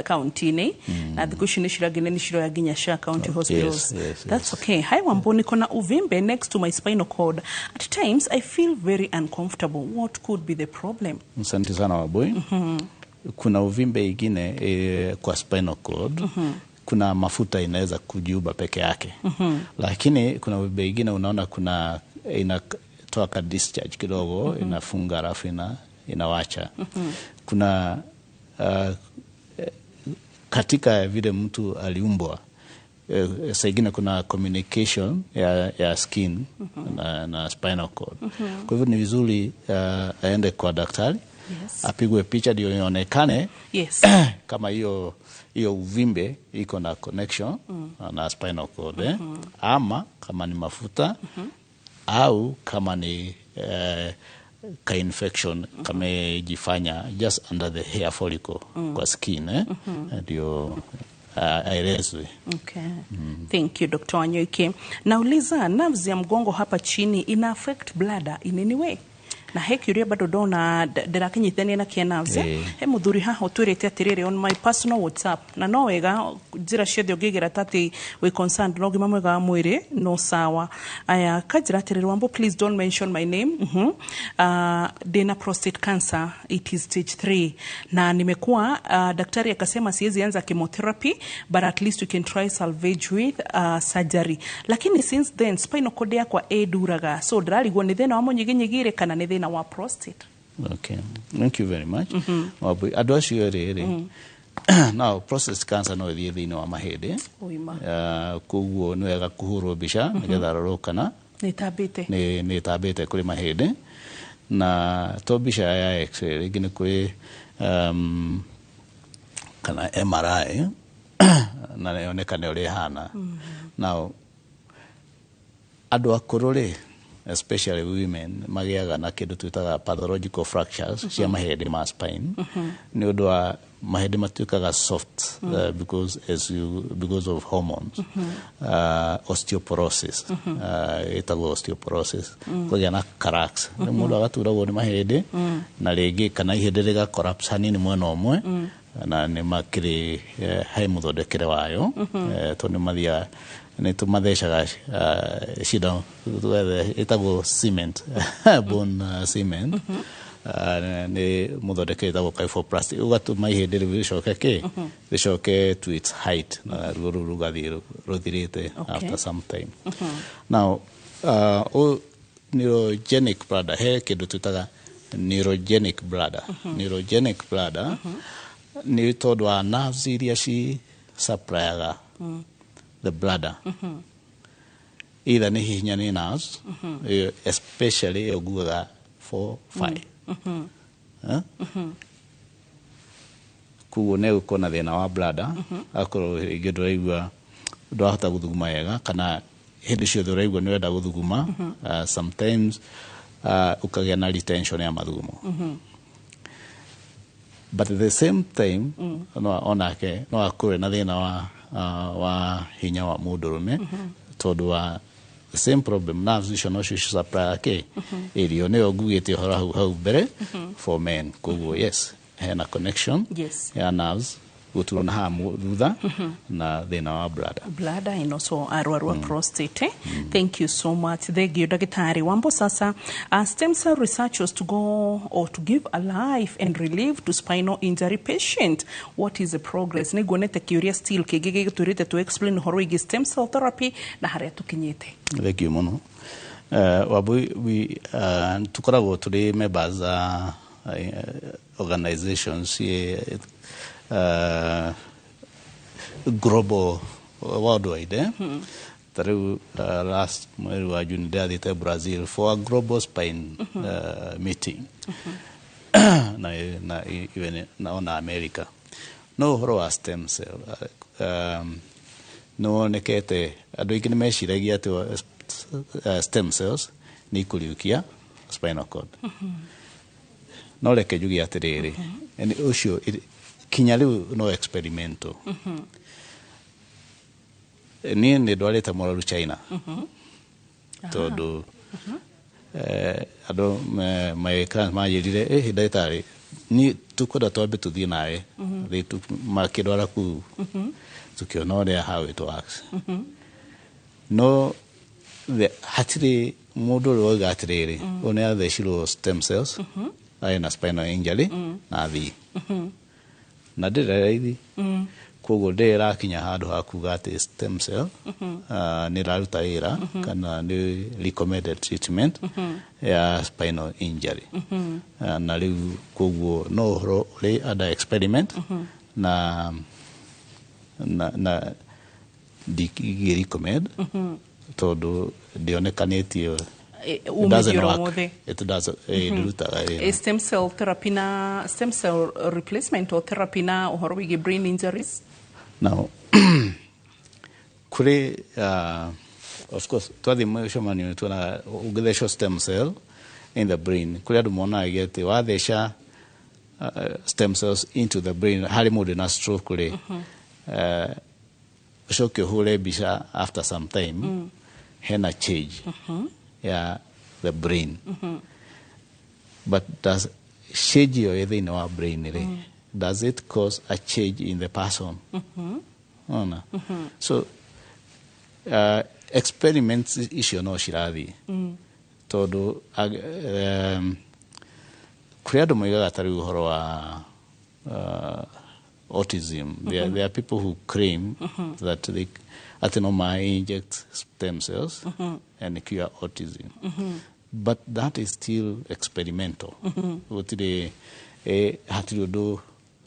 County-inĩ na thikũ ici nĩ cirangene nĩ ciroya nginya cia county hospitals. Yes. That's okay. "Hi Wambo, niko na uvimbe next to my spinal cord. At times I feel very uncomfortable. What could be the problem?" Asante sana, Waboi. Kuna uvimbe ingine kwa spinal cord. Kuna mafuta inaweza kujiuba peke yake. Lakini kuna uvimbe ingine unaona kuna inatoa ka discharge kidogo, inafunga alafu inawacha. Kuna katika vile mtu aliumbwa, saa ingine kuna communication ya skin na spinal cord. Kwa hivyo ni vizuri aende kwa daktari apigwe picha ndio ionekane kama hiyo uvimbe iko na connection na spinal cord, eh? Ama kama ni mafuta au kama ni ka infection kamejifanya just under the hair follicle kwa skin, eh? Ndio aelezwe. Okay. Thank you, Dr. Wanyoike. "Nauliza, nerves ya mgongo hapa chini ina affect bladder in any way?" Na he kiuria bado ndona ndĩrakinyitithania na kĩa nerves, eh? He mũthuri haha ũtwĩrĩte atĩrĩrĩ on my personal WhatsApp, na no wega njĩra ciothe ũngĩgera ta atĩ wĩ concerned na ũgima mwega wa mwĩrĩ, no sawa. Aya, kanjĩra atĩrĩrĩ, "Wambo, please don't mention my name. Ndĩna prostate cancer, it is stage 3, na nimekuwa daktari akasema siwezi anza chemotherapy, but at least we can try salvage with surgery, lakini since then spinal cord yakwa ĩnduraga, so ndĩrarigwo nĩ thĩna wa mũnyiginyigi kana nĩ thĩna wa prostate." Okay. Thank you very much. Wambui, andũ acio erĩ rĩ, now prostate cancer no ĩthiĩ thĩinĩ wa mahĩndĩ. Ũima. Koguo nĩ wega kũhũrwo mbica nĩgetha arorwo kana nĩ ĩtambĩte. Nĩ ĩtambĩte kũrĩ mahĩndĩ, na to mbica ya X-ray, rĩngĩ nĩ kũrĩ kana MRI na yonekane ũrĩa ĩhana. Now andũ akũrũ rĩ, especially women, magĩaga na kĩndũ twĩtaga pathological fractures cia mahĩndĩ ma spine nĩ ũndũ wa Mahĩndĩ matuĩkaga soft because as you because of hormones, osteoporosis, ĩtagwo osteoporosis, kũgĩa na cracks. Rĩu mũndũ agaturagwo nĩ mahĩndĩ na rĩngĩ kana ihĩndĩ rĩga collapse hanini mwena ũmwe, na nĩ makĩrĩ he mũthondekere wayo, tondũ nĩ mathiaga nĩ tũmathecaga cindano ĩtagwo cement, bone cement. Nĩ mũthondekere ĩtagwo kyphoplasty, ũgatũma ihĩndĩ rĩu rĩcoke kĩ rĩcoke to its height, na ruo rũu rũgathiĩ rũthirĩte after some time. Now neurogenic bladder, he kĩndũ twĩtaga neurogenic bladder. Neurogenic bladder nĩ tondũ wa nerves iria ci supplyaga the bladder, either nĩ hihinya nĩ nerves, especially ĩyo ngugaga 4 5. Eh? Koguo nĩ gũkorwo na thĩna wa bladder, akorwo rĩngĩ ndũraigua, ndũrahota gũthuguma wega, kana hĩndĩ ciothe ũraigua nĩ ũrenda gũthuguma, sometimes ũkagĩa na retention ya mathugumo. But at the same time no onake no akorwo na thĩna wa hinya wa mũndũrũme, tondũ wa the same problem, nerves icio nocio supply kĩ irio, nĩyo ngugĩte ũhoro hau mbere for men. Koguo yes, hena connection ya nerves gũturwo na haha thutha na thĩna wa bladder. Bladder and also arwaru a prostate. Eh? Thank you so much. Thank you, Daktari Wambo. Sasa, stem cell research was to go or to give a life and relief to spinal injury patient. What is the progress? Nĩnguonete kĩũria still kĩngĩ gĩgĩtwĩrĩte to explain ũhoro wĩgiĩ stem cell therapy na harĩa tũkinyĩte. Thank you mũno. Wambui, we tukoragwo tũrĩ members a organizations global, worldwide, eh? Ta rĩu last mweri wa June ndĩrathiĩte Brazil for a global spine meeting na even na ona America. No ũhoro wa stem cell nĩ wonekete andũ aingĩ nĩ meciragia atĩ stem cells nĩ ikũriũkia spinal cord, no reke njuge atĩrĩrĩ, nĩ ũcio kinya rĩu no experimental. Niĩ nĩ ndwarĩte mũrwaru China, tondũ andũ my clients manjĩrire, "Ĩ ndagĩtarĩ, niĩ tũkwenda twambe tũthiĩ nawe." They makĩndwara kũu, tũkĩona ũrĩa how it works. No hatirĩ mũndũ ũrĩa wauga atĩrĩrĩ, ũyũ nĩ athecirwo stem cells, arĩ na spinal injury na athiĩ na ndĩrĩ raithi. Koguo ndĩrĩ ĩrakinya handũ ha kuga atĩ stem cell nĩ ĩraruta wĩra kana nĩ recommended treatment ya spinal injury. Na rĩu koguo no ũhoro ũrĩ under experiment na ndingĩ recommend tondũ ndĩonekanĩtie. It doesn't Umithio work. wothe. It doesn't, ndĩrutaga wĩra. Stem cell therapy na stem cell replacement or therapy na ũhoro wĩgiĩ brain injuries. Now, kũrĩ of course twathiĩ mũcemanio tuonaga ũngĩthecwo stem cell in the brain, kũrĩ andũ monaga atĩ watheca stem cells into the brain harĩ mũndũ na stroke rĩ, ũcoke ũhũre mbica after some time, hena change ya the brain. But does change ĩyo ĩ thĩinĩ wa brain rĩ, does it cause a change in the person? Ona so experiments icio no cirathiĩ, tondũ kũrĩ andũ moigaga ta rĩu ũhoro wa autism, there are people who claim that they atĩ no ma inject stem cells and cure autism, but that is still experimental. Gũtirĩ hatirĩ ũndũ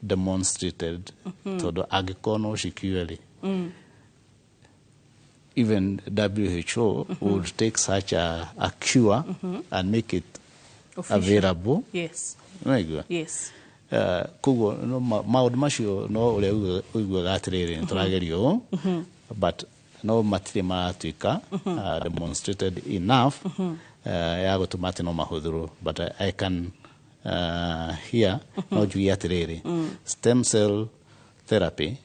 demonstrated, tondũ angĩkorwo no cicure rĩ, even WHO would take such a cure and make it official. Available. Unaigua? Yes. Koguo no maũndũ macio no ũrĩa ũiguaga atĩrĩrĩ, nĩ tũrageria ũũ, but no matirĩ maratuĩka demonstrated enough ya gũtũma atĩ no mahũthĩrwo. But I can here no njuge atĩrĩrĩ, stem cell therapy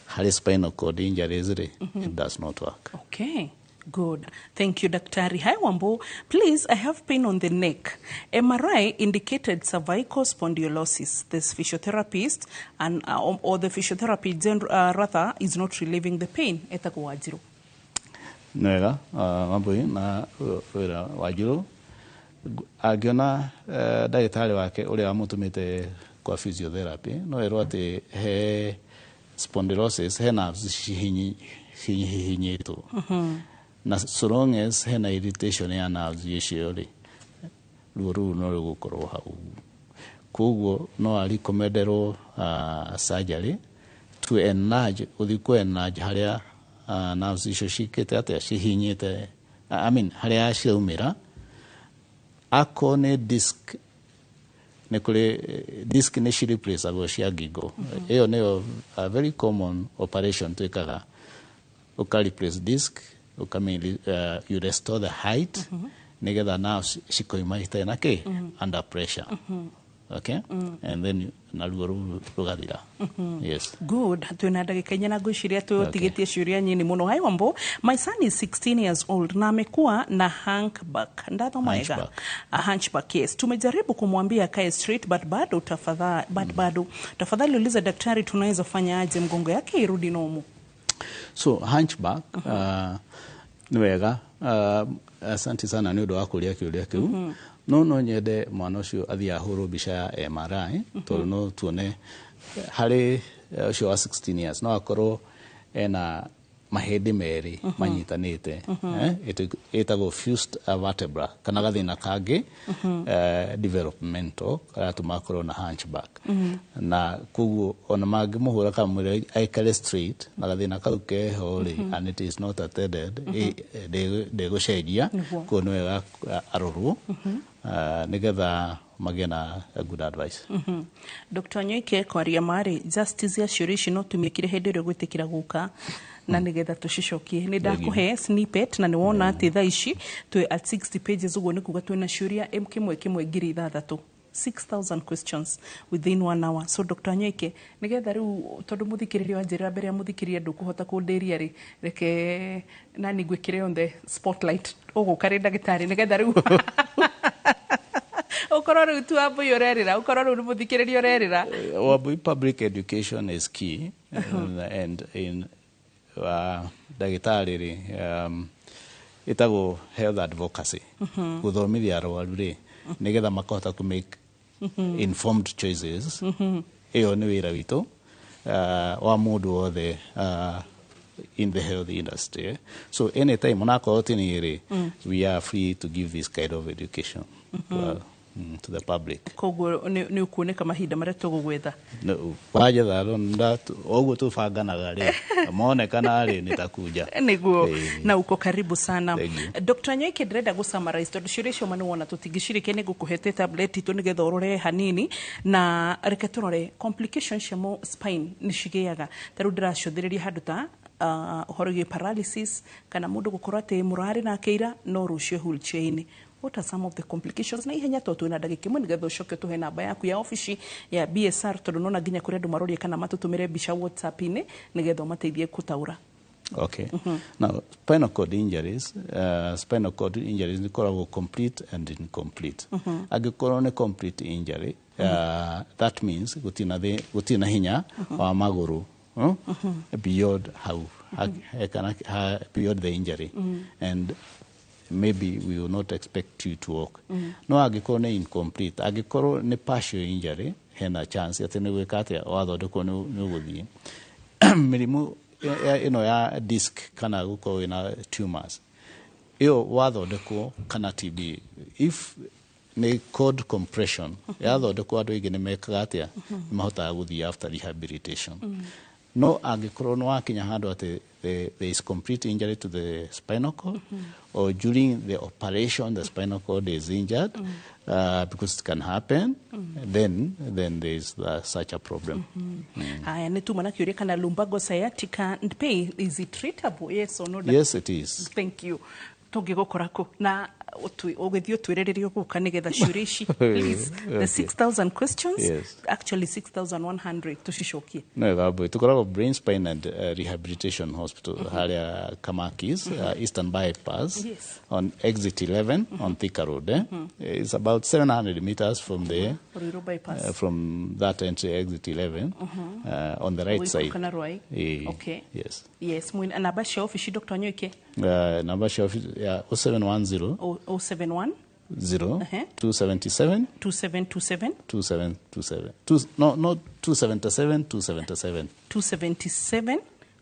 harĩ spinal cord injuries rĩ, it does not work. Okay. Good. Thank you, Daktari. Hi, Wambo. Please, I have pain on the neck. MRI indicated cervical spondylosis. This physiotherapist and or the physiotherapy rather is not relieving the pain. Etagwo Wanjiru. Nĩ wega, Wambui na wĩra Wanjiru angĩona ndagĩtarĩ wake ũrĩa wamũtũmĩte kwa physiotherapy, no erwo atĩ he spondylosis, he nerves cihihinyĩtwo, na so long as hena irritation ya nerves icio rĩ, ruo rũu no rũgũkorwo hau. Koguo no arecommenderwo surgery to enlarge, gũthiĩ kũ enlarge harĩa nerves icio cikĩte atĩa, cihinyĩte, I mean harĩa ciraumĩra. Akorwo nĩ disc, nĩ kũrĩ disc nĩ cireplaceagwo cia ngingo. Ĩyo nĩyo a very common operation twĩkaga, ũka replace disc, you restore the height nĩgetha nerves cikoima itarĩ na kĩ under pressure. Okay, and then naruo rũu rũgathira. Yes. Good. Twina ndagĩka 4 na ngwĩciria tũtigĩtie ciũria nyini mũno. Hi Wambo, my son is 16 years old na amekuwa na humpback. Ndathoma wega? Hunchback. A hunchback, yes. Tumejaribu kumwambia akae straight but bado tafadhali, but bado. Tafadhali uliza daktari tunaweza fanya aje mgongo yake irudi normal. So hunchback, nĩ wega, asante sana nĩ ũndũ wa kũria kĩũria kĩu. No nyende mwana ũcio athiĩ ahũrwo mbica ya MRI, tondũ no tuone harĩ ũcio wa 16 years no akorwo ena mahĩndĩ merĩ manyitanĩte, ĩtagwo fused vertebra, kana gathĩna kangĩ developmental karatũma akorwo na hunchback. Na koguo ona mangĩmũhũra kamwĩre aikare straight na gathĩna kau keho rĩ, and it is not attended, ndĩgũcenjia. Koguo nĩ wega arorwo nĩgetha magĩe na a good advice. Dr. Nyoike, kwaria marĩ justice ya ciũria ici no tũmĩkire hĩndĩ ĩrĩa ũgwĩtĩkĩra gũka na nĩgetha tũcicokie. Nĩ ndakũhe snippet na nĩ wona atĩ thaa ici twĩ at 60 pages, ũguo nĩ kuga twĩna ciũria kĩmwe kĩmwe 6,000, 6000 questions within one hour. So Dr. Nyoike, nĩgetha rĩu tondũ mũthikĩrĩria wanjĩrĩra mbere ya mũthikĩrĩria ndũkũhota kũndĩria rĩ, reke nani ngwĩkĩre on the spotlight, ũgũka rĩ ndagĩtarĩ, nĩgetha rĩu ũkorwo rĩu tu Wambui ũrerĩra, ũkorwo rĩu nĩ mũthikĩrĩria ũrerĩra. Wambui, public education is key, and in ndagĩtarĩ rĩ, ĩtagwo health advocacy, gũthomithia arwaru rĩ, nĩgetha makahota kũ make informed choices. Ĩyo nĩ wĩra witũ wa mũndũ wothe in the health industry, eh? So anytime onakorwo ti niĩ rĩ, we are free to give this kind of education to the public. Koguo nĩ ũkuoneka mahinda marĩa tũgũgwetha? No, wanjetha ũguo tũbanganaga rĩ, monekana rĩ, nitakuja. Nĩguo. Ĩĩ. Na uko karibu sana. Thank you. Dr. Nyoike, ndĩrenda gũ summarize tondũ ciũria icio ma nĩ wona tũtingĩcirĩkia, nĩ ngũkũhete tablet itũ nĩgetha ũrore hanini, na reke tũrore complications cia mo spine nĩ cigĩaga. Ta rĩu ndĩracũthĩrĩria handũ ta ũhoro wĩgiĩ paralysis, kana mũndũ gũkorwo atĩ mũrarĩ nake ira no rũciũ wheelchair-inĩ. What are some of the complications? Na ihenya tondũ twĩna ndagĩka 1, nĩgetha ũcoke ũtũhe namba yaku ya obici ya BSR, tondũ nona nginya kũrĩ andũ maroria kana matũtũmĩre mbica WhatsApp-inĩ nĩgetha ũmateithie gũtaũra. Okay. Now, spinal cord injuries, spinal cord injuries nĩ complete and incomplete. Angĩkorwo nĩ complete injury, that means gũtirĩ na hinya wa magũrũ, beyond hau, kana beyond the injury, and maybe we will not expect you to walk. No angĩkorwo nĩ incomplete, angĩkorwo nĩ partial injury, hena chance atĩ nĩ gwĩka atĩa, wathondekwo nĩ ũgũthiĩ. Mĩrimũ ĩno ya disc kana gũkorwo wĩna tumors, ĩyo wathondekwo, kana TB, if nĩ cord compression yathondekwo, andũ aingĩ nĩ mekaga atĩa, nĩ mahotaga gũthiĩ after rehabilitation. No angĩkorwo nĩ wakinya handũ atĩ there is complete injury to the spinal cord, or during the operation the spinal cord is injured, because it can happen, then there is such a problem. Haya, nĩ tuma na kĩũria kana lumbago sciatica and pain, is it treatable, yes or no? Yes, it is. Thank you. Tũngĩgũkora kũ na Ũgĩthiĩ ũtwĩre rĩrĩa ũgũka nĩgetha ciũria ici, please, the 6000 questions, actually 6100, tũcicokie. No wega, tukoragwo Brain Spine and Rehabilitation Hospital harĩa Kamakis, Eastern Bypass, on exit 11 on Thika Road, eh? It's about 700 meters from the Ruiru bypass. From that entry, exit 11, on the right side. Ũgĩikũrũka na Ruai. Yes. Yes, mwĩna namba cia ofici, Dr. Wanyoike? Namba cia office ya 0710 071 0 277 2727 2727. Two, no, no, 277 277. 277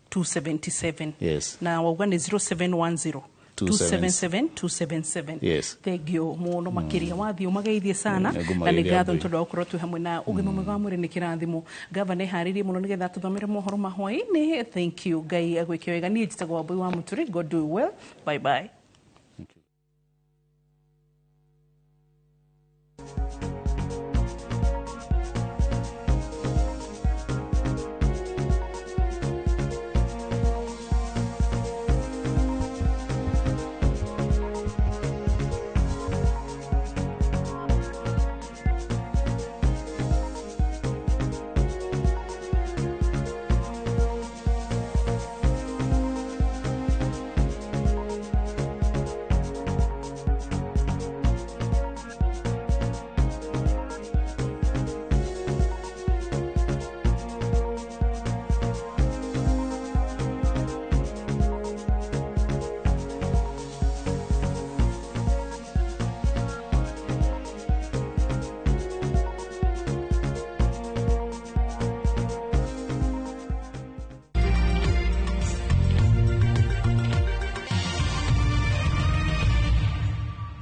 277. Yes. Na wauga nĩ 0710 277 277 277. Yes. Thengiũ mũno makĩria, wathiĩ ũmageithie sana. Nĩ Na nĩ ngũmageithia, ngatho nĩ Mbui. tondũ wa gũkorwo twĩ hamwe na ũgima mwega wa mwĩrĩ nĩ kĩrathimo. Gavana ĩharĩrie mũno nĩgetha tũthomere mohoro ma hwaĩ-inĩ. Thank you, Ngai agwĩke wega. Niĩ njĩtagwo Wambui wa Mũtũrĩ. God do you well. Bye bye.